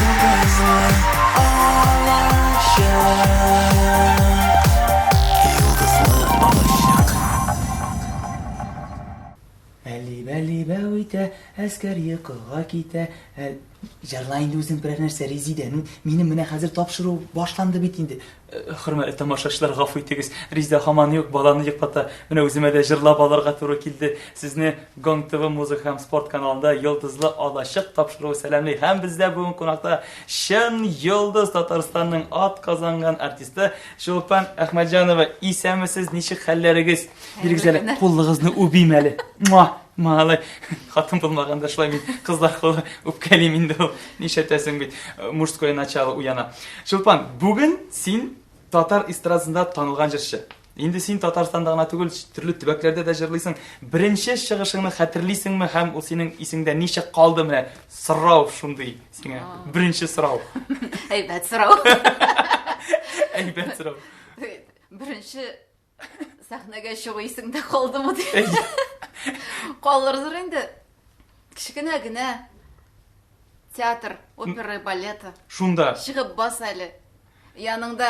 Йолдызлы алачык. Йолдызлы алачык. Әли бәли бәү итә, Әскәр йокыга китә. Әл... Җырла инде үзең берәр нәрсә, Резидә. Ну, минем менә хәзер тапшыру башланды бит инде. Э, хөрмәтле тамашачылар, гафу итегез. Резидә һаман юк, баланы йоклата. Менә үземә дә җырлап алырга туры килде. Сезне Гонг ТВ музыка һәм спорт каналында Йолдызлы алачык тапшыруы сәламли. Һәм бездә бүген кунакта чын йолдыз Татарстанның ат казанган артисты Чулпан Әхмәтҗанова. Исәнмесез, ничек хәлләрегез? Бирегез әле, куллыгызны үбим әле. Муа! Малай, хатын булмаганда шулай мин кызлар кулы үпкәлим инде ул. Нишләтәсең бит, мужское начало уяна. Чулпан, бүген син татар эстрадасында танылган җырчы. Инде син Татарстанда гына түгел, төрле төбәкләрдә дә җырлыйсың. Беренче чыгышыңны хәтерлисеңме һәм ул синең исеңдә ничек калды менә? Сорау шундый сиңа. Беренче сорау. Әйбәт сорау. Әйбәт сорау. Беренче Сәхнәгә чыгу исеңдә калдымы дип. Калырдыр инде. Кечкенә генә театр, опера, балета. Шунда. Чыгып бас әле. Яныңда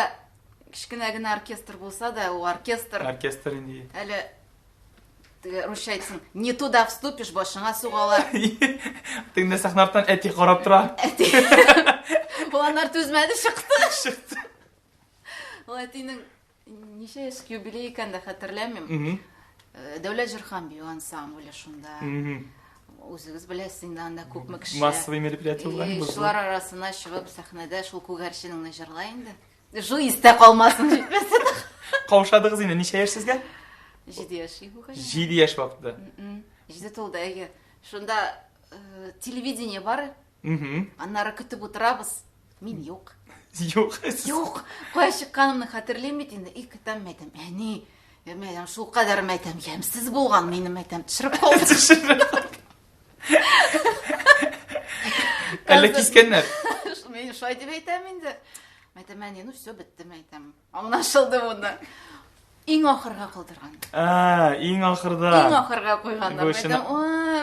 кечкенә генә оркестр булса да, ул оркестр. Оркестр инде. Әле теге русча әйтсең, не туда вступишь, башыңа сугалар. Тегендә сәхнә арттан әти карап тора. Әти. Ул аннары түзмәде, чыкты. Чыкты. Ул әтинең Ничә яшьлек юбилей икән дә хәтерләмим. Э, Дәүләт җыр бию ансамбле шунда. Үзегез беләсез инде анда күпме кеше. Массовый мероприятие булган. Шулар арасына чыгып сәхнәдә шул күгәрченеңне җырла инде. Шул истә калмасын җитмәсә. Каушадыгыз инде. Ничә яшь сезгә? 7 яшь бугай. 7 яшь вакытта. 7 тулды, әйе. Шунда э, телевидение бар. Аннары көтеп утырабыз. Мин юк. Юк. Юк. Кая чыкканымны хәтерлим бит инде. И көтәм, әйтәм, әни, мәйтәм, шул кадәр мәйтәм, ямьсез булган мине мәйтәм, төшереп калды. Төшереп. Әллә кискәннәр? Мин шулай дип әйтәм инде. Мәйтәм, әни, ну все, бетте, мәйтәм. Аңлашылды моны. Иң ахырга калдырган. А, иң ахырда. Иң ахырга куйганнар. Мәйтәм,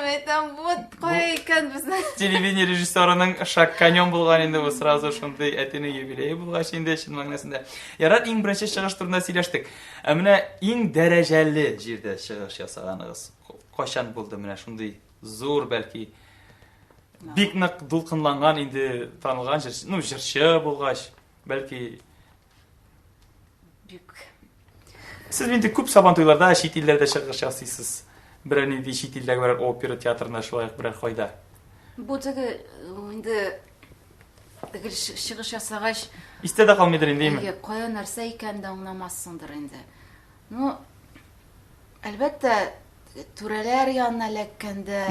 мәйтәм, вот кая икән безнең. Телевидение режиссерының шаг конем булган инде бу сразу шундый әтинең юбилее булгач инде чын мәгънәсендә. Ярар, иң беренче чыгыш турында сөйләштек. Ә менә иң дәрәҗәле җирдә чыгыш ясаганыгыз кайчан булды менә шундый зур бәлки бик нык дулкынланган инде танылган җырчы, ну җырчы булгач, бәлки Бик. Сез инде күп сабантуйларда, чит илләрдә чыгыш ясыйсыз. Берәр нинди чит илдәге берәр опера театрында шулай ук берәр кайда. Бу теге инде теге чыгыш ясагач истә дә калмыйдыр инде, әйеме? Әйе, кая нәрсә икәнен дә аңламассыңдыр инде. Ну, әлбәттә, түрәләр янына эләккәндә,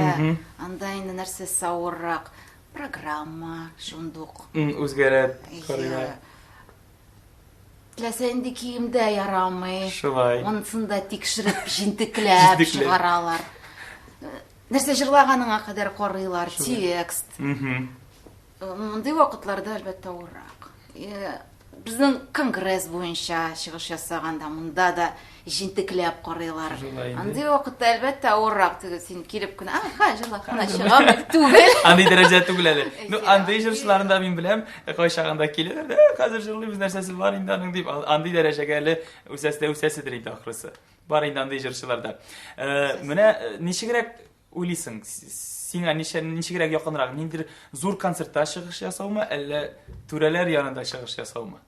анда инде нәрсәсе авыррак. Программа шундук. Үзгәрә, карыйлар. Теләсә нинди киемдә ярамый. Шулай. Монысын да тикшереп, җентекләп чыгаралар. Нәрсә җырлаганыңа кадәр карыйлар, текст. Мондый вакытларда, әлбәттә, авыррак. Безнең конгресс буенча чыгыш ясаганда монда да җентекләп карыйлар. Андый вакытта, әлбәттә, авыррак түгел. Син килеп кенә, аха, җырлап кына чыгам түгел. Андый дәрәҗә түгел әле. Ну, андый җырчыларны да мин беләм, кайчагында киләләр дә, хәзер җырлыйбыз, нәрсәсе бар инде аның дип. Андый дәрәҗәгә әле үсәсе дә үсәседер инде ахрысы. Бар инде андый җырчылар да. Менә ничегрәк уйлыйсың, сиңа ничә, ничегрәк якынрак, ниндидер зур концертта чыгыш ясаумы, әллә түрәләр янында чыгыш ясаумы?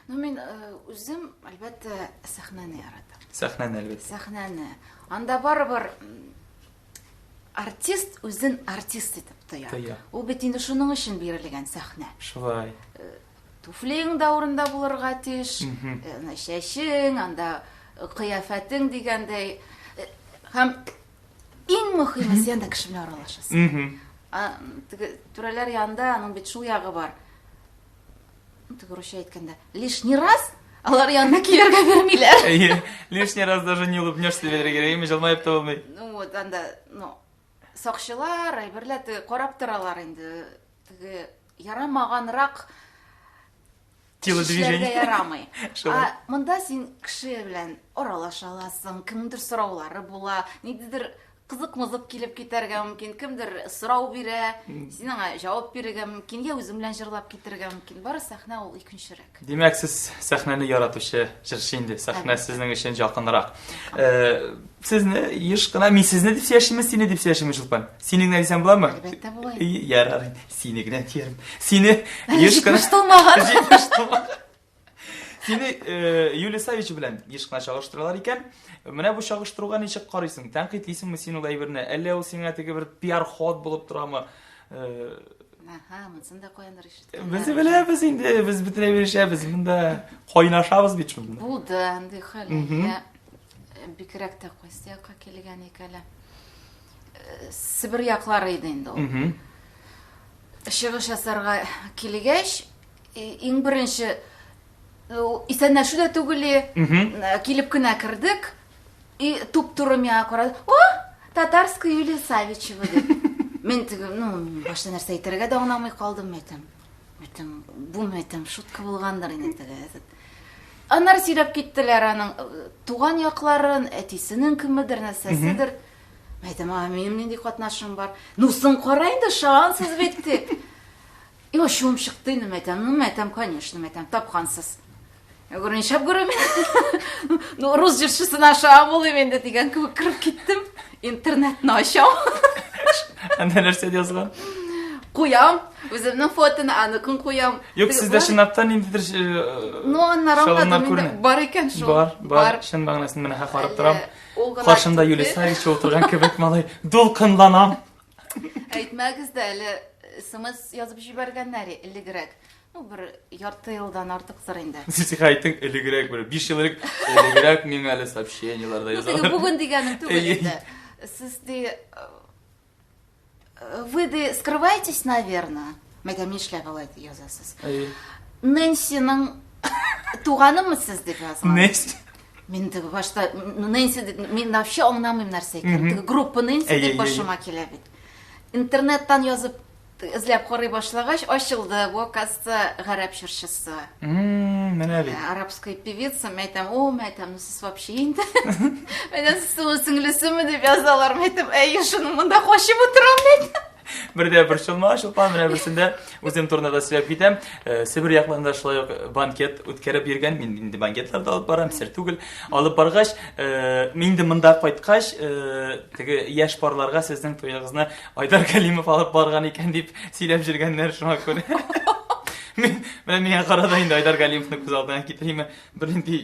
Ну, мин э, үзем, әлбәттә, сәхнәне яратам. Сәхнәне, әлбәттә. Сәхнәне. Анда барыбер артист үзен артист итеп тоя. Тоя. Ул бит инде шуның өчен бирелгән сәхнә. Шулай. Э, туфлиң да урында булырга тиеш, э, чәчең, анда кыяфәтең дигәндәй. Һәм иң мөһиме, син анда кеше белән аралашасың. Теге түрәләр янында аның бит шул ягы бар. Теге русча әйткәндә, лишний раз алар янына килергә бирмиләр. Әйе, лишний раз даже не улыбнешься дип әйтергә кирәк, җылмаеп та булмый. Ну вот, анда, ну, сакчылар, әйберләр теге карап торалар инде. Теге ярамаганрак телодвижение ярамый. А монда син кеше белән аралаша аласың, кемдер сораулары була, ниндидер Кызык-мызык килеп китәргә мөмкин, кемдер сорау бирә, син аңа җавап бирергә мөмкин, я үзең белән җырлап китәргә мөмкин. Бары сәхнә ул икенчерәк. Димәк, сез сәхнәне яратучы җырчы инде. Сәхнә сезнең өчен якынрак. Э, сезне еш кына мин сезне дип сөйләшимме, сине дип сөйләшимме, Чулпан? Сине генә дисәм буламы? Әлбәттә була. Ярар, сине генә диярмен. Сине еш кына 70 тулмаган. 70 тулмаган. Сине э, Юлия Савич белән еш кына чагыштыралар икән. Менә бу чагыштыруга ничек карыйсың? Тәнкыйтьлисеңме син ул әйберне? Әллә ул сиңа теге бер пиар-ход булып торамы? Э, Аһа, монысын да каяндыр ишеткән. Без беләбез инде, без бөтенләй белешәбез. Монда кайнашабыз бит шунда. Булды андый хәл. Ә, Бигрәк тә кайсы якка килгән икән әле. Э, Себер яклары иде инде ул. Чыгыш ясарга килгәч, иң беренче исәнләшү дә түгел, килеп кенә кердек. И туп-туры миңа карады. О, татарская Юлия Савичева дип. Мин теге, ну, башта нәрсә әйтергә дә аңламый калдым, әйтәм. Әйтәм, бу әйтәм, шутка булгандыр инде теге. Аннары сөйләп киттеләр аның туган якларын, әтисенең кемедер, нәрсәседер. Әйтәм, а минем нинди катнашым бар? Ну, соң кара инде, шансыз бит дип. И ачуым чыкты инде, мәйтәм, ну, мәйтәм, конечно, мәйтәм, тапкансыз. Я говорю, нишләп говорю мин? Ну, рус җырчысына ошаган булыйм инде дигән кебек кереп киттем. Интернетны ачам. Анда нәрсә язган? Куям, үземнең фотоны, аныкын куям. Юк, сездә чынлап та ниндидер э, Ну, аннары аңладым инде, бар икән шул. Бар, бар, чын мәгънәсен менә карап торам. Каршымда Юлия Савичева утырган кебек малай, дулкынланам. Әйтмәгез дә әле смс язып җибәргәннәр элегрәк. Ну, бер ярты елдан артыктыр инде. Сез әйттең элегрәк бер 5 ел элек элегрәк миңа әле сообщениеләрдә язалар. Ну, бүген дигәнем түгел инде. Сез ди вы ди скрываетесь, наверное. Мәйтәм, нишләп алай язасыз? Нэнсиның туганымы сез дип язган. Нэнси. Мин теге башта ну, Нэнси дип, мин вообще аңламыйм нәрсә икән. Теге группа Нэнси дип башыма килә бит. Интернеттан язып эзләп карый башлагач, ачылды. Бу, оказывается, гарәп җырчысы. Менә бит. Э, арабская певица, мин әйтәм, о, мин әйтәм, ну сез вообще инде. Мин әйтәм, сез сеңлесеме дип язалар. Мин әйтәм, әйе, шуны монда качып утырам, мин әйтәм. Бер дә борчылма, Чулпан, менә берсендә үзем турында да сөйләп китәм. Э, Себер якларында шулай ук банкет үткәреп йөргән. Мин инде банкетларда алып барам, сер түгел. Алып баргач, э, мин инде монда кайткач, э, теге яшь парларга сезнең туегызны Айдар Галимов алып барган икән дип сөйләп йөргәннәр шуңа күрә. Мин менә миңа карада инде Айдар Галимовны күз алдына китериме, бернинди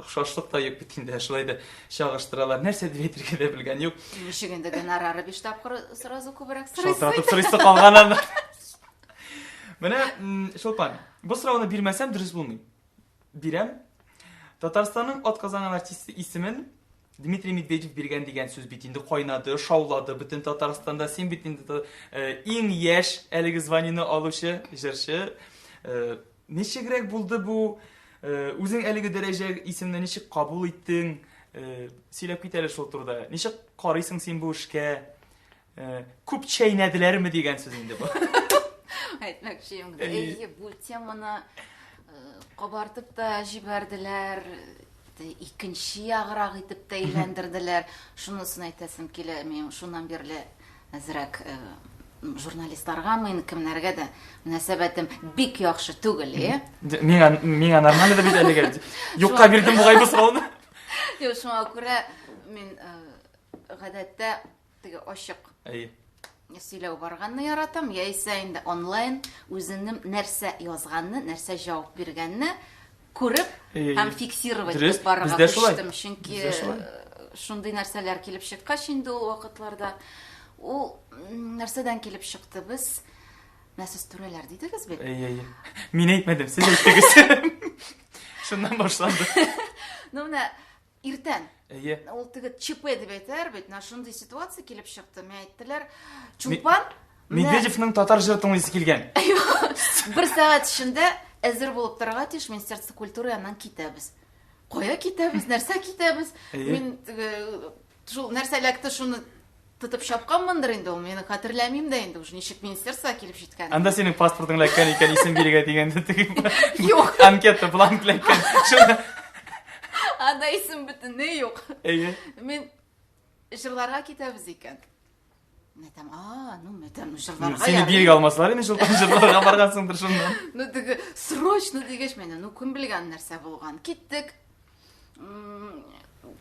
охшашлык та юк бит инде, шулай да чагыштыралар. Нәрсә дип әйтергә дә белгән юк. Ничек инде гонорары биш тапкыр сразу күбрәк сорыйсың? Шалтыратып сорыйсы калган аны. Менә, Чулпан, бу сорауны бирмәсәм дөрес булмый. Бирәм. Татарстанның атказанган артисты исемен Дмитрий Медведев биргән дигән сүз бит инде кайнады, шаулады бөтен Татарстанда. Син бит инде э, иң яшь әлеге званиены алучы җырчы. Э, ничегрәк булды бу? Э, үзең әлеге дәрәҗә исемне ничек кабул иттең? Сөйләп кит әле шул турыда. Ничек карыйсың син бу эшкә? Күп чәйнәделәрме дигән сүз инде бу. Әйтмәкче инде. Әйе, бу теманы кабартып та җибәрделәр, икенче яграк итеп тә әйләндерделәр. Шунысын әйтәсем килә, мин шуннан бирле әзрәк журналистларгамы инде кемнәргә дә мөнәсәбәтем бик яхшы түгел, е. Миңа миңа нормально да бит әлегә. Юкка бирдем бугай бу сорауны. Юк, шуңа күрә мин гадәттә теге ачык Әйе. сөйләү барганны яратам, яисә инде онлайн үземнең нәрсә язганны, нәрсә җавап биргәнне күреп һәм фиксировать итеп барырга күчтем. Чөнки э, шундый нәрсәләр килеп чыккач инде ул вакытларда ул нәрсәдән килеп чыкты? Без Менә сез түрәләр дидегез бит. Әйе, әйе. Мин әйтмәдем, сез әйттегез. Шуннан башланды. Ну, менә Иртән. Әйе. Ул теге ЧП дип әйтәләр бит. Менә шундый ситуация килеп чыкты. Миңа әйттеләр, Чулпан, Медведевның татар җыры тыңлыйсы килгән. Бер сәгать эчендә әзер булып торырга тиеш Министерство культуры яныннан китәбез. Кая китәбез? Нәрсә китәбез? Мин теге шул нәрсә эләкте, шуны Тотып чапканмындыр инде ул, мин хәтерләмим дә инде уже ничек министерствога килеп җиткән. Анда синең паспортың эләккән икән, исем бирергә дигәндә теге. Юк. Анкета, бланк эләккән. Шунда. Анда исем бөтенләй юк. Әйе. Мин. Җырларга китәбез икән. Мәйтәм, а, ну, мәйтәм, ну, җырларга Сине бирегә алмаслар инде, Чулпан, җырларга баргансыңдыр шуннан. Ну, теге срочно дигәч, менә, ну, кем белгән нәрсә булган. Киттек.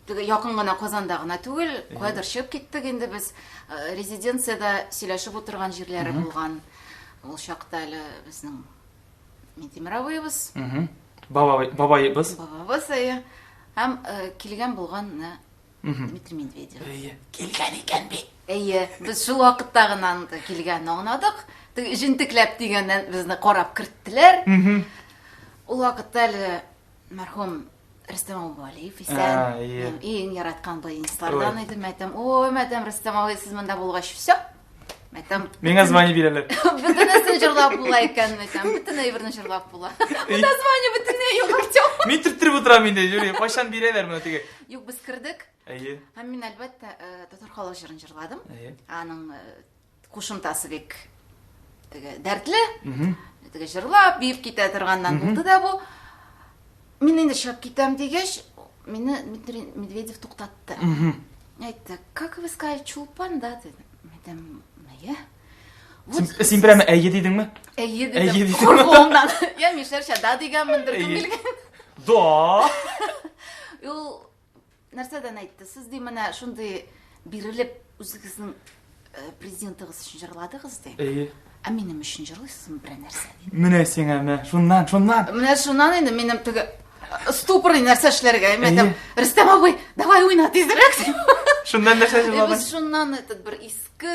Теге якын гына Казанда гына түгел, каядыр чыгып киттек инде без. Э, резиденциядә сөйләшеп утырган җирләре булган. Ул чакта әле безнең Минтимер абыебыз. Бабай, бабаебыз. Бабабыз, әйе. Һәм э, килгән булган менә Дмитрий Медведев. Әйе. Килгән икән бит. Әйе, без шул вакытта гына анда килгәнне аңладык. Теге җентекләп дигәннән безне карап керттеләр. Ул вакытта әле мәрхүм Рөстәм Абуалиев исән. Минем иң яраткан баянистлардан иде. Мәйтәм, ой, мәйтәм, Рөстәм абый, сез монда булгач, все. Мәйтәм, Миңа звание бирәләр. Бөтенесен җырлап була икән, мәйтәм, бөтен әйберне җырлап була. Монда звание бөтенләй юк, Артем. Мин төрттереп утырам инде, Юрий, кайчан бирәләр моны теге? Юк, без кердек. Әйе. Һәм мин, әлбәттә, э, татар халык җырын җырладым. Әйе. Аның э, кушымтасы бик теге дәртле. Теге җырлап, биеп китә торганнан булды да бу. Мин инде чыгып китәм дигәч, мине Дмитрий Медведев туктатты. Әйтте, как вы сказали, Чулпан, да? Диде. Әйтәм, әйе. Вот, син прямо әйе дидеңме? Әйе дидем. Куркуымнан. Я мишәрчә да дигәнмендер, кем белгән. Да. Ул нәрсәдән әйтте? Сез ди менә шундый бирелеп үзегезнең э, президентыгыз өчен җырладыгыз ди. Әйе. Ә минем өчен җырлыйсызмы берәр нәрсә ди. Менә сиңа мә, шуннан, шуннан. Менә шуннан инде минем теге э, ступор нәрсә эшләргә. Мин әйтәм, Рөстәм абый, давай уйна тизрәк. Шуннан нәрсә җырладың? Без шуннан этот бер иске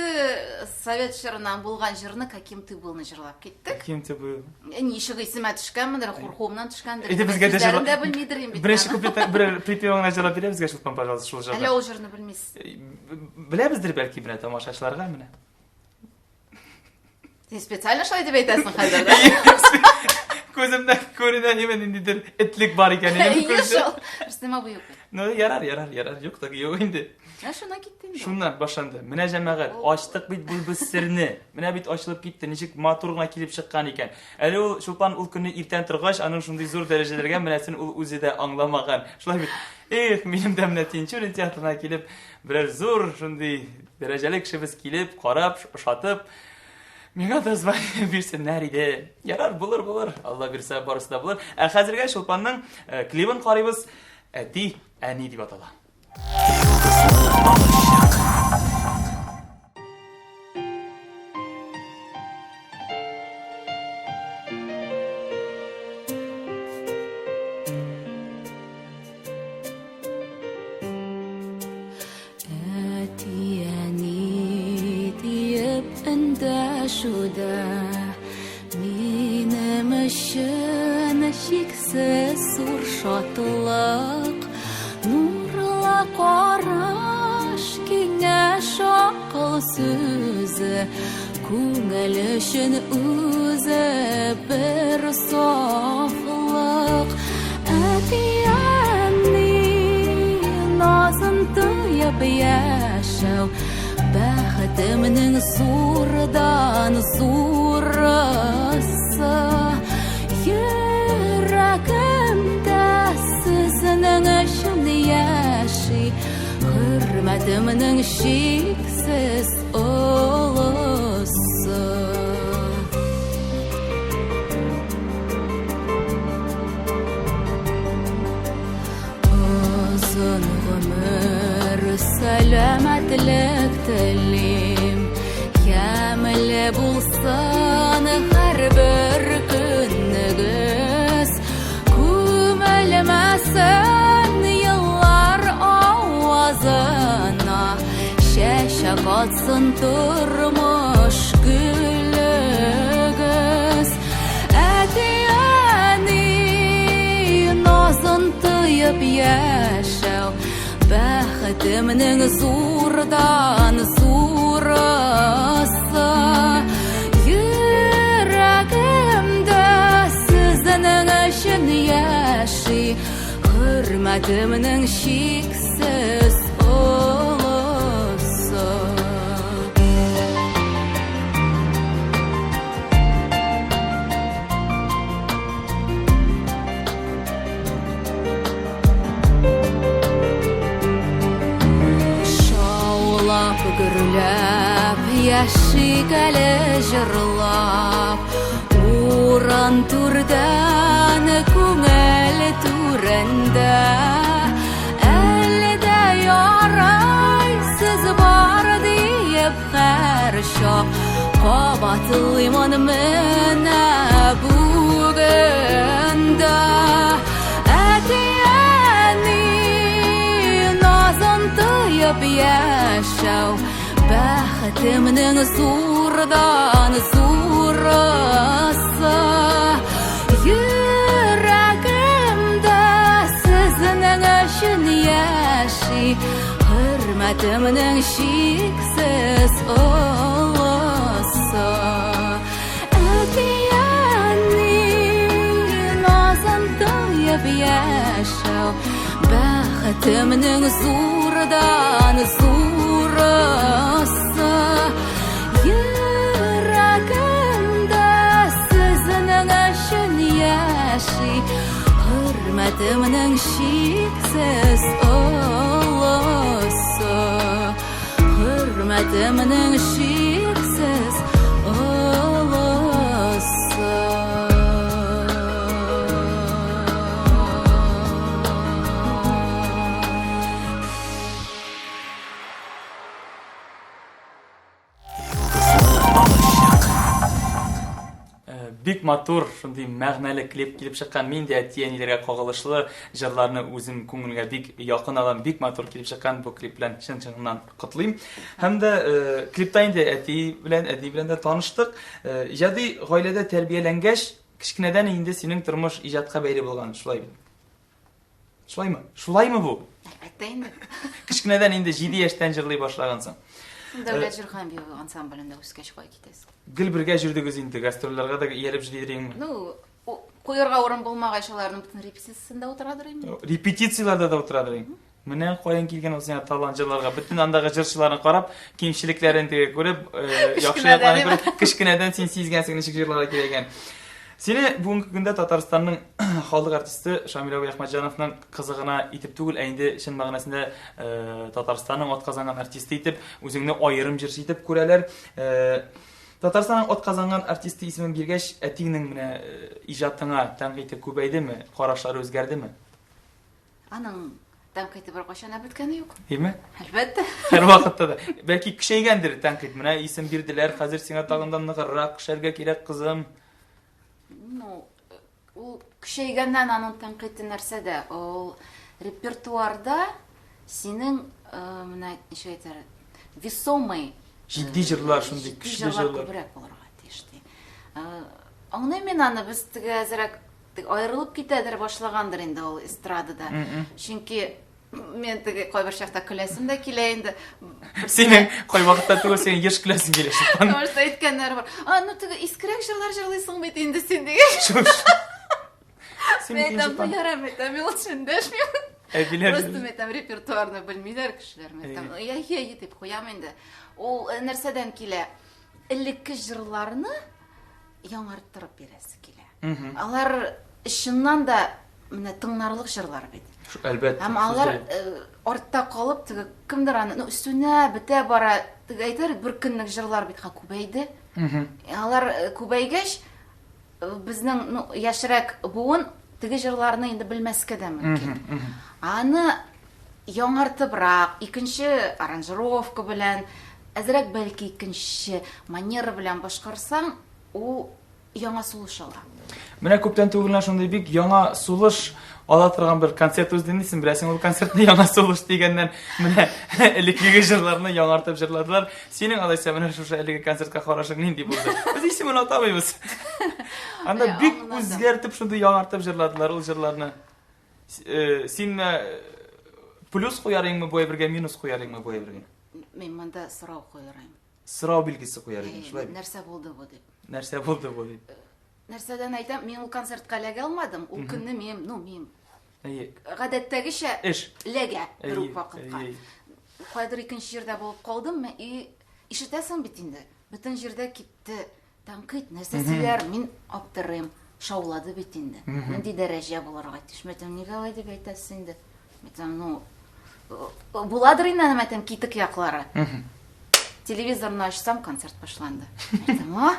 совет чорыннан булган җырны Каким ты былны җырлап киттек. Каким ты был. Ничек исемә төшкәнмендер, куркуымнан төшкәндер. Әйдә безгә дә җырла. Дә белмидер инде. Беренче куплетта бер припевыңны җырлап бирә безгә Чулпан, пожалуйста, шул җырны. Әллә ул җырны белмисез. Беләбездер бәлки менә тамашачыларга менә. Син специально шулай дип әйтәсең хәзер, да? Күземдә күренә ниме ниндидер этлек бар икән. Әйе шул. Рөстәм абый юк. Ну, ярар, ярар, ярар, юк так юк инде. Менә шуннан китте инде. Шуннан башланды. Менә җәмәгать, ачтык бит бу без серне. Менә бит ачылып китте, ничек матур гына килеп чыккан икән. Әле ул Чулпан ул көнне иртән торгач, аның шундый зур дәрәҗәләргә менәсен ул үзе дә аңламаган. Шулай бит. Эх, минем дә менә Тинчурин театрына килеп, берәр зур шундый дәрәҗәле кешебез килеп, карап, ошатып, миңа да звание бирсеннәр иде. Ярар, булыр, булыр. Алла бирсә, барысы да булыр. Ә хәзергә Чулпанның э, клибын карыйбыз. Әти, әни дип атала. Йолдызлы алачык. Әти-әни диеп эндәшүдә минем өчен чиксез зур шатлык. Нурлы караш, киңәш, акыл сүзе күңел өчен үзе бер сафлык. Әти-әни назын тоеп яшәү бәхетемнең зурдан зурысы. Йөрәгемдә сезнең өчен яши хөрмәтемнең чиксез олысы. Озын гомер, сәламәтлек телим. Ямьле булсын һәрбер көнегез. Күмелмәсен еллар авазына. Чәчәк атсын тормыш гөлегез. Әти-әни назын тоеп яшәү бәхетемнең зурдан зурысы. Йөрәгемдә сезнең өчен яши хөрмәтемнең чиксез олысы. Яшик әле җырлап. Урын түрдән, күңел түрендә. Әле дә ярай сез бар диеп һәр чак кабатлыймын менә бүген дә. Әти-әни назын тоеп яшәү бәхетемнең зурдан зурысы. Йөрәгемдә сезнең өчен яши хөрмәтемнең чиксез олысы. Әти-әни назын тоеп яшәү бәхетемнең зурдан зурысы. Йөрәгемдә сезнең өчен яши хөрмәтемнең чиксез олысы. Хөрмәтемнең чиксез олысы. Йолдызлы алачык. Бик матур, шундый мәгънәле клип килеп чыккан. Мин дә әти-әниләргә кагылышлы җырларны үзем күңелгә бик якын алам. Бик матур килеп чыккан бу клип белән чын-чыннан котлыйм. Һәм дә клипта инде әти белән, әни белән дә таныштык. Иҗади гаиләдә тәрбияләнгәч, кечкенәдән инде синең тормыш иҗатка бәйле булган, шулай бит? Шулаймы? Шулаймы бу? Әлбәттә инде. Кечкенәдән инде 7 яшьтән җырлый башлагансың. Дәүләт җыр һәм бию ансамблендә үскәч кая китәсең? Гел бергә җөрдегез инде, гастрольләргә дә ияреп җөридеңме? Ну, куярга урын булмагач, аларның бөтен репетициясендә утырадыр инде. Репетицияләрдә дә утырадыр инде. Менә каян килгән ул сиңа талант җырларга. Бөтен андагы җырчыларны карап, кимчелекләрен теге күреп, яхшы якларын күреп, кечкенәдән син сизгәнсең ничек җырларга кирәк икәнен. Сине бүгенге көндә Татарстанның халык артисты Шамил абый Әхмәтҗановның кызы гына итеп түгел, ә инде чын мәгънәсендә Татарстанның атказанган артисты итеп, үзеңне аерым җырчы итеп күрәләр. Татарстанның атказанган артисты исемен биргәч, әтиңнең менә иҗатыңа тәнкыйте күбәйдеме, карашлары үзгәрдеме? Аның тәнкыйте беркайчан да беткәне юк. Димме? Әлбәттә. Һәрвакытта да. Бәлки көчәйгәндер тәнкыйть. Менә исем бирделәр, хәзер сиңа тагын да ныграк эшләргә кирәк, кызым. Ну, ул көчәйгәннән аның тәнкыйте нәрсәдә? Ул репертуарда синең, менә ничек әйтер, весомый җитди җырлар, шундый көчле җырлар күбрәк булырга тиеш ди. Аңлыйм мин аны, без теге әзрәк аерылып китәдер башлагандыр инде ул эстрадада. Чөнки мен теге кайбер чакта көләсем дә килә инде. Синең кайвакытта түгел, синең еш көләсең килә шуннан. Потому что әйткәннәр бар. А, ну теге искерәк җырлар җырлыйсың бит инде син дигән. Син Мин әйтәм, ну ярар, мин әйтәм, мин лучше эндәшмим. Әбиләр. Просто мин әйтәм, репертуарны белмиләр кешеләр. Мин әйтәм, я, я, я дип куям инде. Ул нәрсәдән килә? Элекке җырларны яңарттырып бирәсе килә. Алар чыннан да менә тыңларлык җырлар бит. Әлбәттә. Һәм алар артта калып, теге кемдер аны, ну, сүнә, бетә бара, теге әйтер, бер көнлек җырлар бит ха күбәйде. Алар күбәйгәч, безнең, ну, яшьрәк буын теге җырларны инде белмәскә дә мөмкин. Аны яңартыбрак, икенче аранжировка белән, әзрәк бәлки икенче манера белән башкарсаң, ул яңа сулыш ала. Менә күптән түгел генә шундый бик яңа сулыш ала торган бер концерт узды инде, син беләсең ул концертны яңа сулыш дигәннән менә элеккеге җырларны яңартып җырладылар. Синең алайса менә шушы әлеге концертка карашың нинди булды? Без исемен атамыйбыз. Анда бик үзгәртеп шундый яңартып җырладылар ул җырларны. Син плюс куяр идеңме бу әйбергә, минус куяр идеңме бу әйбергә? Мин монда сорау куяр идем. Сорау билгесе куяр идең, шулай бит? Нәрсә булды бу дип. Нәрсә булды бу дип. Нәрсәдән әйтәм, мин ул концертка эләгә алмадым. Ул көнне мин, ну, мин Әйе. Гадәттәгечә эш эләгә бер үк вакытка. Кайдыр икенче җирдә булып калдым, и ишетәсең бит инде. Бөтен җирдә китте тәнкыйть, нәрсә сөйләр, мин аптырыйм. Шаулады бит инде. Нинди дәрәҗә булырга тиеш? Мин әйтәм, нигә алай дип әйтәсез инде? Мин әйтәм, ну, буладыр инде, әйтәм, китек яклары. Телевизорны ачсам, концерт башланды. Әйтәм, а?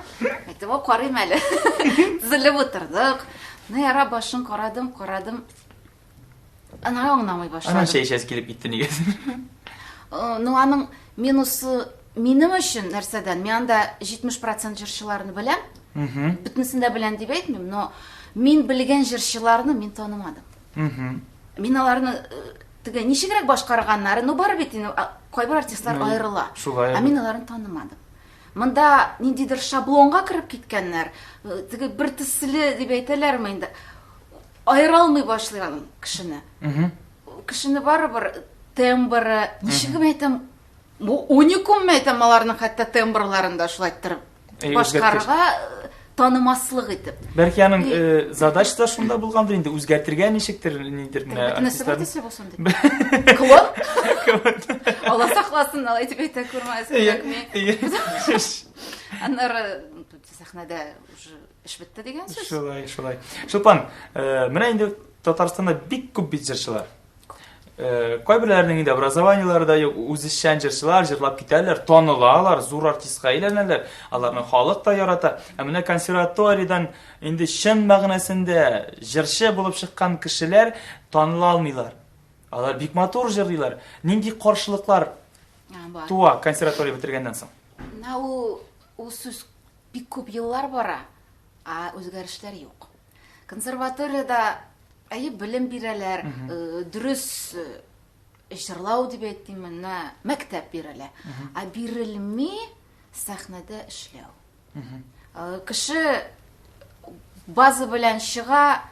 Әйтәм, о, карыйм әле. Тезелеп утырдык. Ну, яра башын карадым, карадым. Ана аңламый башладым. Аннан чәй эчәсе килеп китте нигә? Э, ну, аның минусы минем өчен нәрсәдән? Мин анда 70% җырчыларны беләм. Бөтенесен дә беләм дип әйтмим, но мин белгән җырчыларны мин танымадым. Мин аларны э, теге ничегрәк башкарганнары, ну бар бит инде, кайбер артистлар аерыла. Шулай. Ә мин аларны танымадым. Монда ниндидер шаблонга кереп киткәннәр, э, теге бер төсле дип әйтәләрме инде. Аера алмый башлый аның кешене. Кешене барыбер тембры, ничек әйтәм, бу уникум әйтәм аларның хәтта тембрларын да шулай иттереп башкарырга э, танымаслык итеп. Бәлки аның э, задачасы да шунда булгандыр инде, үзгәртергә ничектер, нидер менә. Бөтенесе бер төсле булсын дип. Клон? Алла сакласын, алай дип әйтә күрмәс, кирәкми. Аннары сәхнәдә уже эш бетте дигән сүз. Шулай, шулай. Чулпан, э, менә инде Татарстанда бик күп бит җырчылар. Э, кайберләренең инде образованиеләре дә юк, үзешчән җырчылар җырлап китәләр, танылалар, зур артистка әйләнәләр, аларны халык та ярата. Ә менә консерваториядән инде чын мәгънәсендә җырчы булып чыккан кешеләр таныла алмыйлар. Алар бик матур җырлыйлар. Нинди каршылыклар туа консерватория бетергәннән соң? Менә ул ул сүз Бик күп еллар бара, ә үзгәрешләр юк. Консерваториядә әйе белем бирәләр, э, дөрес э, җырлау дип әйтим, менә мәктәп бирелә. Ә бирелми сәхнәдә эшләү. Э, кеше база белән чыга,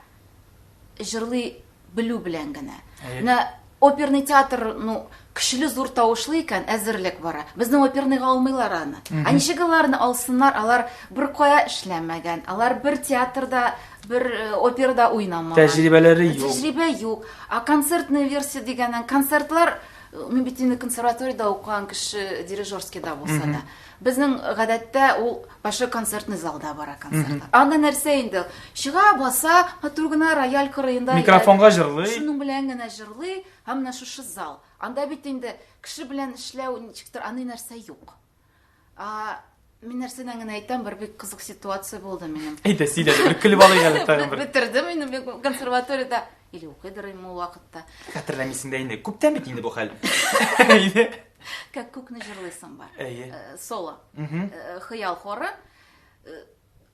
җырлый белү белән генә. Менә оперный театр, ну, көчле зур тавышлы икән, әзерлек бара. Безнең оперныйга алмыйлар аны. Ә ничек аларны алсыннар? Алар бер кая эшләмәгән, алар бер театрда, бер э, операда уйнамаган. Тәҗрибәләре юк. Тәҗрибә юк. Ә концертная версия дигәннән концертлар э, мин бит инде консерваториядә укыган кеше, дирижерскийда булса да. Безнең гадәттә ул большой концертный залда бара концертлар. Анда нәрсә инде? Чыга, баса, матур гына рояль кырыенда. Микрофонга җырлый. Шуның белән генә җырлый, һәм менә шушы зал. Анда бит инде кеше белән эшләү ничектер андый нәрсә юк. А, мин нәрсәдән генә әйтәм, бер бик кызык ситуация булды минем. Әйдә, сөйлә, бер көлеп алыйк әле тагын бер. Бетердем инде мин консерваториядә. Или укыйдыр идем ул вакытта. Хәтерләмисең дә инде. Күптән бит инде бу хәл. Кәккүкне җырлыйсың бар. Әйе. Э, соло. Э, хыял хоры. Э,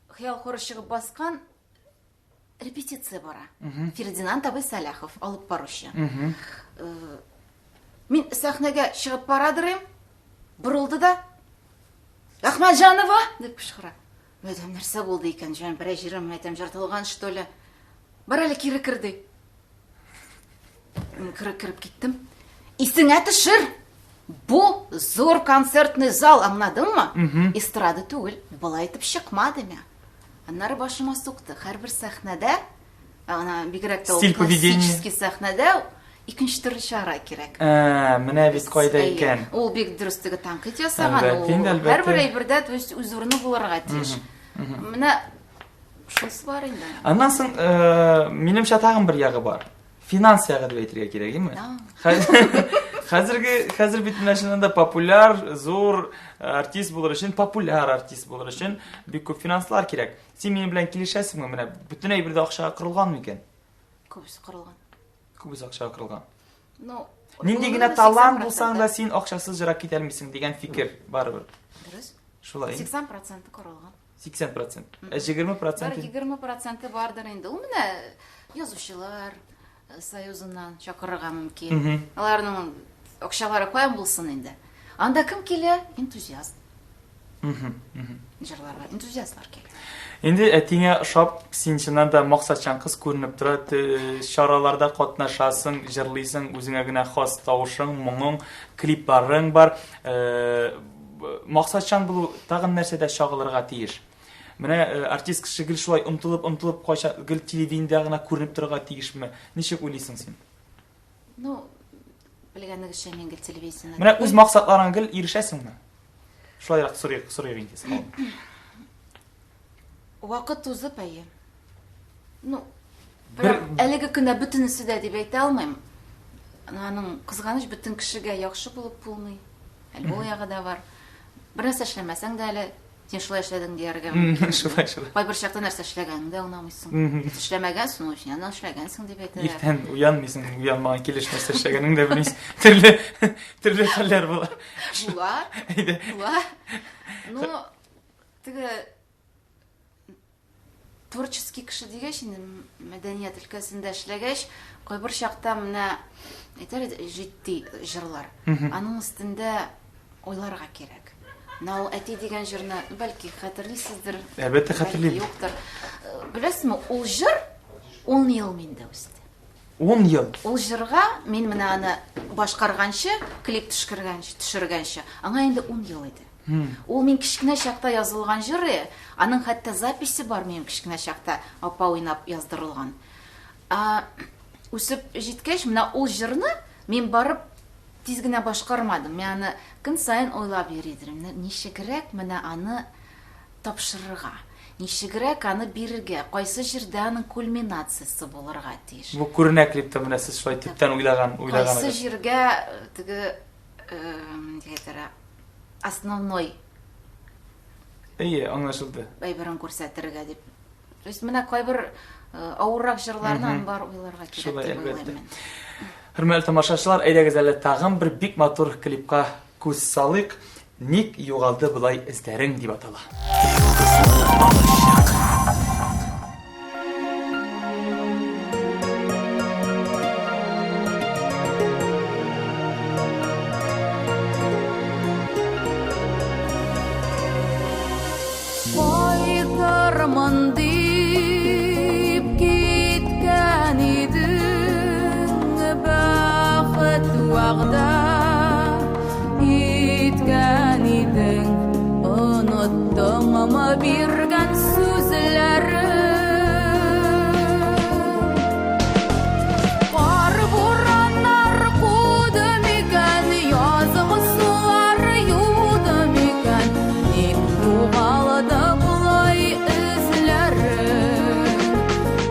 хыял хоры чыгып баскан репетиция бара. Фердинанд абый Сәлахов алып баручы. Мин сәхнәгә чыгып барадырым, борылды да Әхмәтҗанова дип кычкыра. Мин әйтәм, нәрсә булды икән, җан, берәр җирем, әйтәм, җыртылган, что ли? Бар әле кире кер, ди. Мин кереп кереп киттем. Исеңә төшер! Бу зур концертный зал, аңладыңмы? Эстрада түгел, болай итеп чыкма, ди миңа. Аннары башыма сукты. Һәрбер сәхнәдә, ана бигрәк тә ул Стиль поведения. классический сәхнәдә икенче төрле чара кирәк. Ә, менә бит кайда икән. Ул бик дөрес теге тәнкыйть ясаган. Әлбәттә инде, Ул әлбәттә. һәрбер әйбердә, то есть үз урыны булырга тиеш. Менә шунысы бар инде. Аннан соң, э, минемчә тагын бер ягы бар. Финанс ягы дип әйтергә кирәк, әйеме? Да. Хәзерге хәзер бит менә чыннан да популяр, зур э, артист булыр өчен, популяр артист булыр өчен бик күп финанслар кирәк. Син минем белән килешәсеңме? Менә бөтен әйбер дә акчага корылган микән? Күбесе корылган. Күбесе акчага корылган. Ну, Нинди генә талант булсаң да, син акчасыз җырак китә алмыйсың дигән фикер барыбер. Дөрес. Шулай. 80% корылган. 80%. Ә 20%? Бар 20% бардыр инде. Ул менә язучылар э, союзыннан чакырырга мөмкин. Аларның акчалары каян булсын инде. Анда кем килә? Энтузиаст. Җырларга энтузиастлар килә. Инде әтиңә ошап, син чыннан да максатчан кыз күренеп тора, чараларда катнашасың, җырлыйсың, үзеңә генә хас тавышың, моңың, клипларың бар. Э, максатчан булу тагын нәрсәдә чагылырга тиеш? Менә э, артист кеше гел шулай омтылып, омтылып, кайчан гел телевидениедә генә күренеп торырга тиешме? Ничек уйлыйсың син? Ну, белгәнегезчә, мин гел телевидениедә. Менә үз максатларыңа гел ирешәсеңме? Шулайрак сорыйк, сорыйк инде сорауны. Вакыт узып, әйе. Ну, бер... әлеге көндә бөтенесе дә дип әйтә алмыйм. Аның кызганыч бөтен кешегә яхшы булып булмый. Әле ул ягы да бар. Бер нәрсә эшләмәсәң дә әле син шулай эшләдең дияргә мөмкин. Шулай, шулай. Кайбер чакта нәрсә эшләгәнеңне дә аңламыйсың. Эшләмәгәнсең, ну, син аны эшләгәнсең дип әйтәләр. Иртән уянмыйсың, уянмаган килеш нәрсә эшләгәнеңне дә белмисең. Төрле төрле хәлләр була. Була. Әйдә. Була. Ну, теге творческий кеше дигәч, инде мәдәният өлкәсендә эшләгәч, кайбер чакта менә әйтәр иде, җитди җырлар. Аның өстендә уйларга кирәк. Менә ул әти дигән җырны, бәлки, хәтерлисездер. Әлбәттә, хәтерлим. Бәлки, юктыр. Беләсезме, ул җыр 10 ел миндә үсте. 10 ел. Ул җырга мин менә аны башкарганчы, клип төшергәнче, төшергәнче, аңа инде 10 ел иде. Ул мин кечкенә чакта язылган җыр, аның хәтта записе бар минем кечкенә чакта апа уйнап яздырылган. Ә, үсеп җиткәч, менә ул җырны мин барып тиз генә башкармадым. Мин аны көн саен уйлап йөри идем. Ничегрәк менә аны тапшырырга, ничегрәк аны бирергә, кайсы җирдә аның кульминациясе булырга тиеш. Бу күренә клипта менә сез шулай төптән уйлаган, уйлаган. Кайсы җиргә теге, ничек әйтергә, основной Әйе, аңлашылды. Әйберен күрсәтергә дип. То есть менә кайбер авыррак җырларны аны бар уйларга кирәк дип уйлыйм мин. Хөрмәтле тамашачылар, әйдәгез әле тагын бер бик матур клипка күз салыйк. Ник югалды болай эзләрең дип атала. Йолдызлы алачак. Кайтырмын дип киткән идең, бәхет вәгъдә иткән идең, оныттыңмы биргән сүзләрең? Кар бураннар куды микән, язгы сулар юды микән, ник югалды болай эзләрең?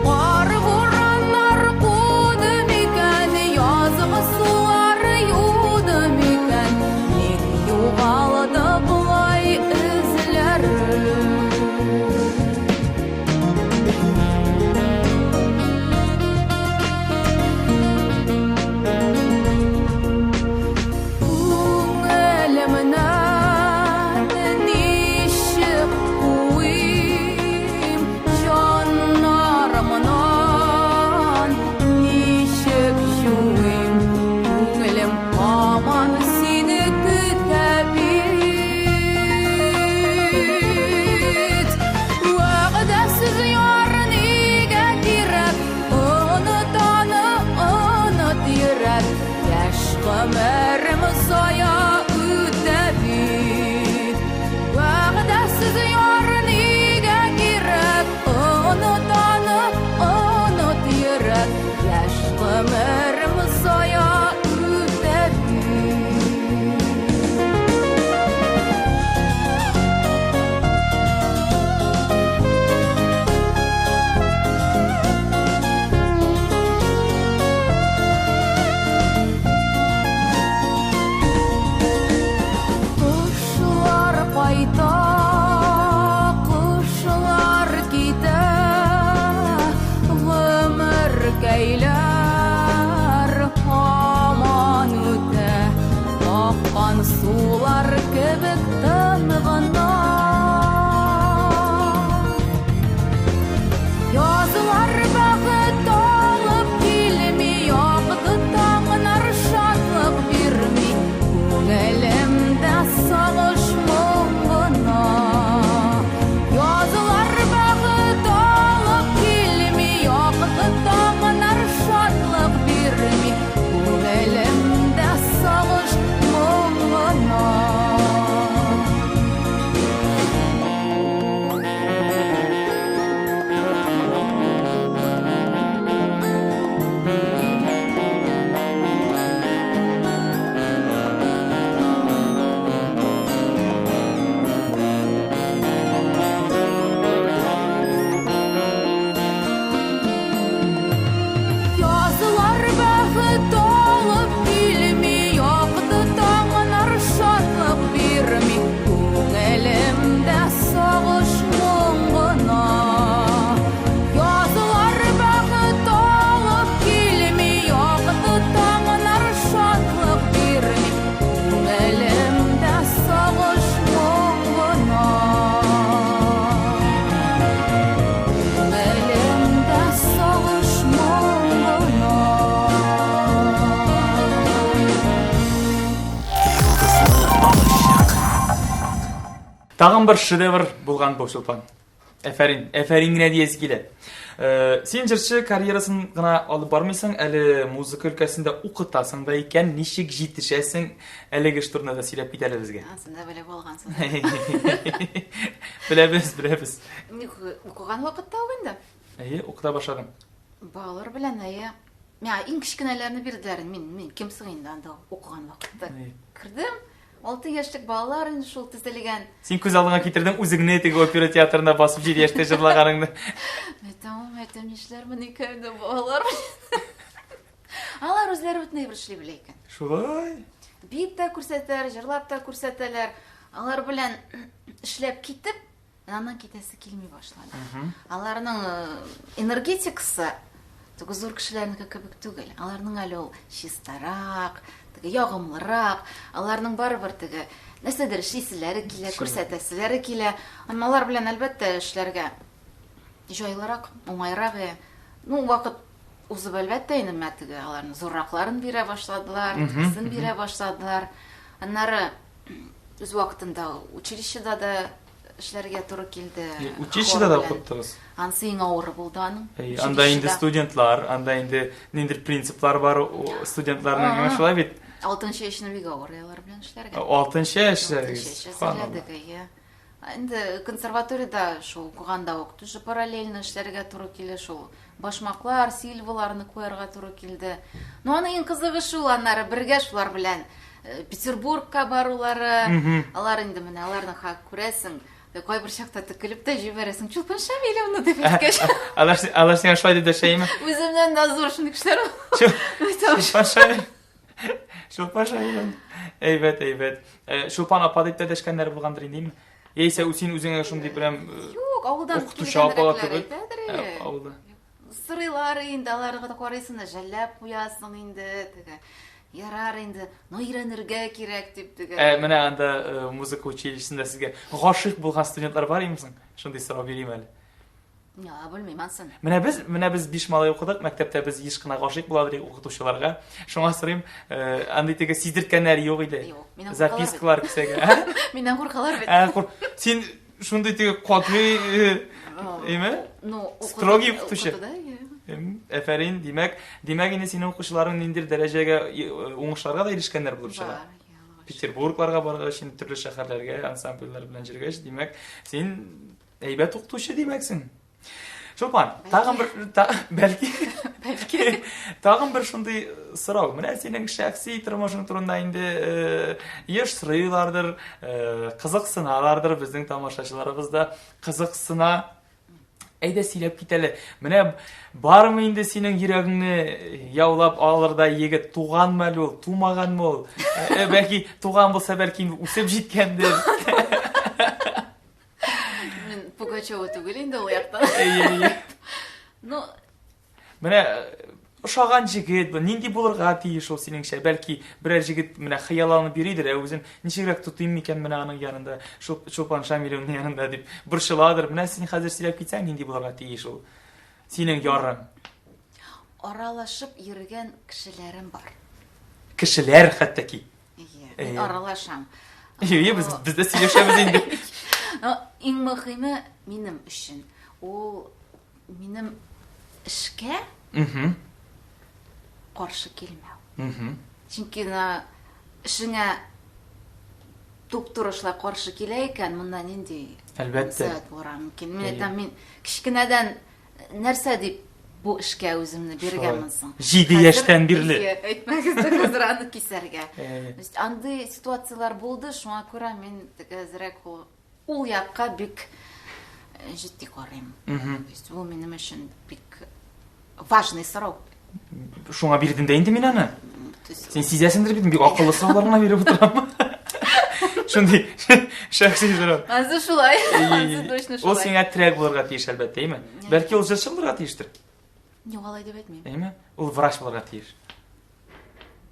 Кар бураннар куды микән, язгы сулар юды Тагын бер шедевр булган бу Чулпан. Әфәрин, әфәрин генә диясе килә. Э, син җырчы карьерасын гына алып бармыйсың, әле музыка өлкәсендә укытасың да икән. Ничек җитешәсең? Әлеге эш турында да сөйләп кит әле безгә. Анысын да белеп алгансың. Беләбез, беләбез. Укыган вакытта ук инде. Әйе, укыта башладың. Балалар белән, әйе. Миңа иң кечкенәләрне бирделәр. Мин, мин кем соң инде анда укыган вакытта. Кердем. 6 яшьлек балалар инде шул тезелгән. Син күз алдыңа китердең үзеңне теге опера театрында басып 7 яшьтә җырлаганыңны. Әйтәм, әйтәм, нишләрмен икән инде балалар. Алар үзләре бөтенләй бер эшли белә икән. Шулай. Биеп тә күрсәтәләр, җырлап та күрсәтәләр. Алар белән эшләп китеп, Аннан китәсе килми башлады. Аларның э, энергетикасы теге зур кешеләрнеке кебек түгел. Аларның әле ул чистарак, теге ягымлырак. Аларның барыбер теге нәрсәдер эшлиселәре килә, күрсәтәселәре килә. Әмма алар белән әлбәттә эшләргә җайлырак, уңайрак. Э. Ну, вакыт узып әлбәттә инде менә теге аларның зурракларын бирә башладылар, тегесен бирә башладылар. Аннары үз вакытында училищеда да эшләргә туры килде. Училищеда да укыттыгыз? Ансы иң авыры булды аның. Анда инде студентлар, анда инде ниндидер принциплар бар студентларның, әмма шулай бит? Алтынчы яшьне бик авыр алар белән эшләргә. Алтынчы яшьләргә. Әзерләдек, әйе. Инде консерваториядә шул укыганда ук тоже параллельно эшләргә туры килде шул. Башмаклар, сильваларны куярга туры килде. Ну, аның иң кызыгы шул, аннары бергә шулар белән э, Петербургка барулары. Алар инде менә аларны хак күрәсең. Э, кайбер чакта төкелеп тә җибәрәсең. Чулпан Шамилевна дип әйткәч. Алар алар сиңа шулай дип дәшәйме? Үземнән дә зур шундый кешеләр. Чулпан Шамилевна. Чулпан Шамилевна. Әйбәт, әйбәт. Э, Чулпан апа дип тә дәшкәннәр булгандыр инде, Яисә син үзеңә шундый прям э, Юк, авылдан укытучы апалар кебек. Э, авылда. Сорыйлар инде, аларга да карыйсың да, жәлләп куясың инде, теге. Ярар инде, но өйрәнергә кирәк дип теге. Ә менә анда э, музыка училищесында сезгә гашыйк булган студентлар бар имесең? Шундый сорау бирим әле. Я, белмим ансын. Менә без, менә без биш малай укыдык, мәктәптә без еш кына гашыйк була идек укытучыларга. Шуңа сорыйм, э, андый теге сиздерткәннәр юк иде. Юк, миннән Запискалар кесәгә. Ә? Миннән куркалар бит. Ә, кур... Син шундый теге катгый, э, әйме? Ну, Строгий укытучы. Укытуда, иә. Эм, Әфәрин, димәк, димәк инде синең укучыларың ниндидер дәрәҗәгә э, уңышларга да ирешкәннәр булып чыга. Бар, иә, Аллага шөкер. Петербургларга баргач, инде төрле шәһәрләргә ансамбльләр белән йөргәч, димәк, син Әйбәт укытучы димәксең. Чулпан, тагын бер та, бәлки бәлки тагын бер шундый сорау. Менә синең шәхси тормышың турында инде э, еш сорыйлардыр, э, кызыксыналардыр безнең тамашачыларыбыз да кызыксына. Әйдә сөйләп кит әле. Менә бармы инде синең йөрәгеңне яулап алырдай егет туганмы әле ул, тумаганмы ул? Э, бәлки туган булса, бәлки инде үсеп җиткәндер. Мин Пугачева түгел инде ул яктан. Әйе, әйе. Ну, менә э, ошаган җегет, нинди булырга тиеш ул синеңчә? Бәлки берәр җегет менә хыялланып йөридер, ә үзен ничегрәк тотыйм микән менә аның янында, шул Чулпан Шамилевның янында дип борчыладыр. Менә син хәзер сөйләп китсәң, нинди булырга тиеш ул? Синең ярың. Аралашып йөргән кешеләрем бар. Кешеләр хәтта ки. Әйе, мин аралашам. Әйе, без без дә сөйләшәбез инде. Но иң мөһиме минем өчен ул минем эшкә каршы килмәү. Чөнки на эшеңә туп-туры шулай каршы килә икән, монда нинди Әлбәттә. сәбәп булырга мөмкин? Мин әйтәм, мин кечкенәдән Нәрсә дип бу эшкә үземне биргәнмен соң? Җиде яшьтән бирле. Әйтмәгез дә хәзер аны кисәргә. Андый ситуацияләр булды, шуңа күрә мин теге әзрәк ул якка бик э, җитди карыйм. То есть ул минем өчен бик важный сорау. Шуңа бирдем дә инде мин аны. Син сизәсеңдер бит, бик акыллы сораулар гына биреп утырам. Шундый шәхси сорау. Ансы шулай. Ансы точно шулай. Ул сиңа терәк булырга тиеш, әлбәттә, әйме? Бәлки ул җырчы булырга тиештер? Юк, алай дип әйтмим. Әйме? Ул врач булырга тиеш.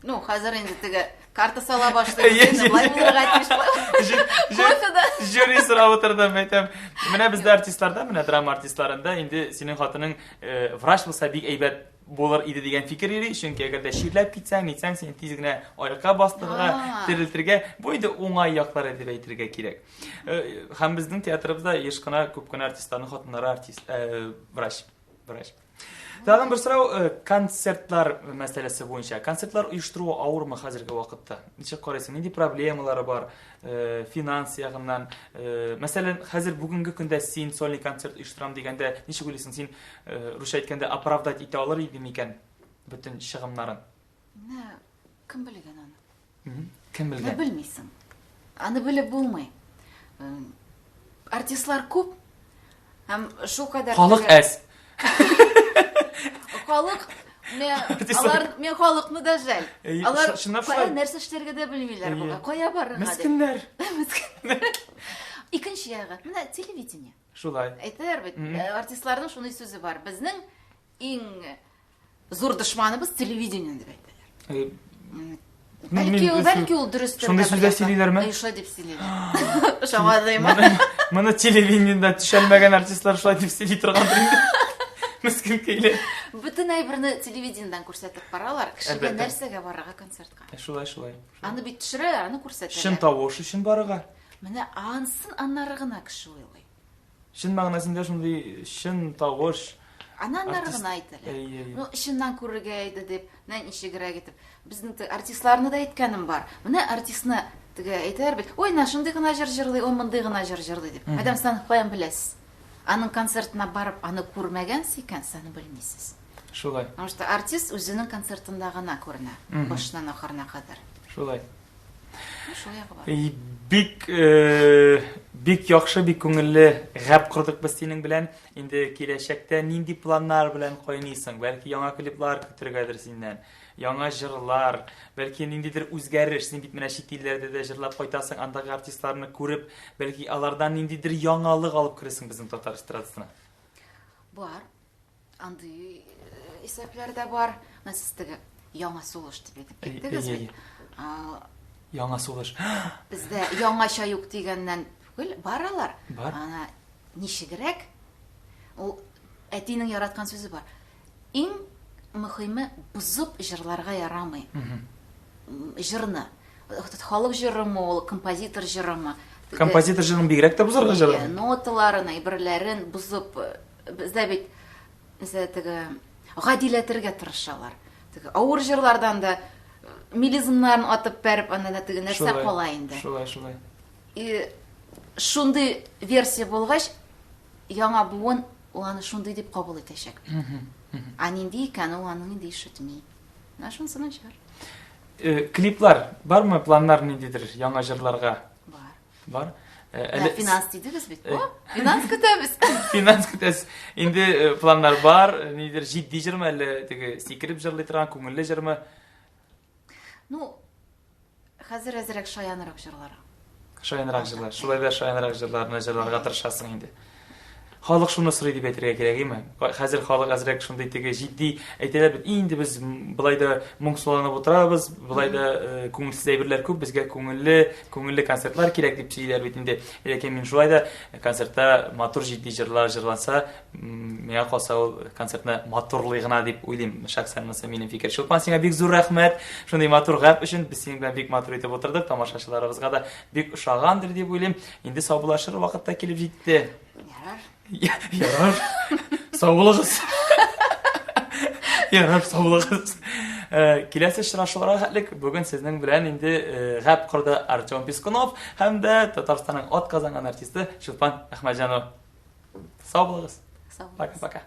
Ну, хәзер инде теге карта сала башлыйбыз инде, болай булырга тиеш. Кофеда. Жюри сорап утырдым, әйтәм. Менә бездә артистларда, менә драма артистларында инде синең хатының э, врач булса бик әйбәт. булыр иде дигән фикер йөри, чөнки әгәр дә чирләп китсәң, нитсәң, сине тиз генә аякка бастырырга, терелтергә, бу инде уңай яклары дип әйтергә кирәк. Э, һәм безнең театрыбызда еш кына күп кенә артистларның хатыннары артист, э, врач, врач. Тагын бер сорау, э, концертлар мәсьәләсе буенча. Концертлар оештыру авырмы хәзерге вакытта? Ничек карыйсың, нинди проблемалары бар, финанс ягыннан? Мәсәлән, хәзер бүгенге көндә син сольный концерт оештырам дигәндә, ничек уйлыйсың, син Э, русча әйткәндә, оправдать итә алыр иде микән бөтен чыгымнарын? Менә кем белгән аны? Кем белгән? Менә белмисең. Аны белеп булмый. Э, артистлар күп һәм шул кадәр Халык әз. Халык Алар мен халыкны да жәл. Алар кая нәрсә эшләргә дә белмиләр бугай. Кая барырга дип. Мескеннәр. Мескеннәр. Икенче ягы, менә телевидение. Шулай. Әйтәләр бит, э, артистларның шундый сүзе бар. Безнең иң зур дошманыбыз телевидение дип әйтәләр. Э, бәлки ул, бәлки ул дөрестер. Шундый сүзләр сөйлиләрме? Әй, шулай дип сөйлиләр. Ышанмадыңмы? Моны телевидениедә төшәлмәгән артистлар шулай дип сөйли торгандыр инде. Мескен көйле. Бөтен әйберне телевидениедән күрсәтеп баралар. Кешегә нәрсәгә барырга концертка? Э, шулай, шулай. Аны бит төшерәләр, аны күрсәтәләр. Чын тавыш өчен барырга. Менә ансын аннары гына кеше уйлый. Чын мәгънәсендә шундый чын тавыш. Аны аннары гына әйтәләр. Ну, чыннан күрергә иде дип, менә ничегрәк итеп. Безнең артистларны да әйткәнем бар. Менә артистны теге әйтәләр бит, ой, менә шундый гына җыр җырлый, ой, мондый гына җыр җырлый дип. Мәдәм сез аны каян беләсез? Аның концертына барып, аны күрмәгәнсез икән, сез аны белмисез. Шулай. Потому что артист үзенең концертында гына күренә, башыннан ахырына кадәр. Шулай. Бик э, бик яхшы, бик күңелле гәп кордык без синең белән. Инде киләчәктә нинди планнар белән кайныйсың? Бәлки яңа клиплар көтергәдер синнән, яңа җырлар, бәлки ниндидер үзгәреш. Син бит менә чит илләрдә дә җырлап кайтасың, андагы артистларны күреп, бәлки алардан ниндидер яңалык алып керерсең безнең татар эстрадасына. Бар. Андый э, исәпләр дә бар. Менә сез теге яңа сулыш дип әйтеп киттегез бит. Яңа сулыш. Бездә яңача юк дигәннән түгел, бар алар. Бар. Ана ничегрәк? Ул әтинең яраткан сүзе бар. Иң мөхиме бозып җырларга ярамый. Җырны. Халык җырымы ул, композитор җырымы? Композитор җырын бигрәк тә бозарга җырлар. Ноталарын, әйберләрен бозып Бездә бит нәрсә теге гадиләтергә тырышалар. Теге авыр җырлардан да э, мелизмнарын атып бәреп, анда да теге нәрсә кала инде. Шулай, шулай. И шундый версия булгач, яңа буын ул аны шундый дип кабул итәчәк бит. Ә нинди икән, ул аны инде ишетми. Менә шунысы начар. Э, клиплар бармы, планнар ниндидер яңа җырларга? Бар. Бар. Э, әле финанс дидегез бит. Э. Финанс көтәбез. Финанс көтәсез. Инде э, планнар бар, нидер җитди җырмы әллә теге сикереп җырлый торган күңелле җырмы? Ну, хәзер әзрәк шаянрак җырлар. Шаянрак җырлар. Шулай да шаянрак җырларны җырларга тырышасың инде. Халык шуны сорый дип әйтергә кирәк, әйме? Хәзер халык әзрәк шундый теге җитди әйтәләр бит, инде без болай да моңсуланып утырабыз, болай да э, күңелсез әйберләр күп, безгә күңелле, күңелле концертлар кирәк дип сөйлиләр бит инде. Ләкин мин шулай да концертта матур җитди җырлар җырланса, миңа калса ул концертны матурлый гына дип уйлыйм. Шәхсән монысы минем фикер. Чулпан, сиңа бик зур рәхмәт. Шундый матур гәп өчен без синең белән бик матур итеп утырдык. Тамашачыларыбызга да бик ошагандыр дип уйлыйм. Инде саубуллашыр вакыт та килеп җитте. Ярар. Ярар. Сау булыгыз. Ярар, сау булыгыз. Э, киләсе очрашуларга хәтлек бүген сезнең белән инде э, гәп корды Артем Пискунов һәм дә Татарстанның ат казанган артисты Чулпан Әхмәтҗанова. Сау булыгыз. Сау булыгыз. Пока-пока.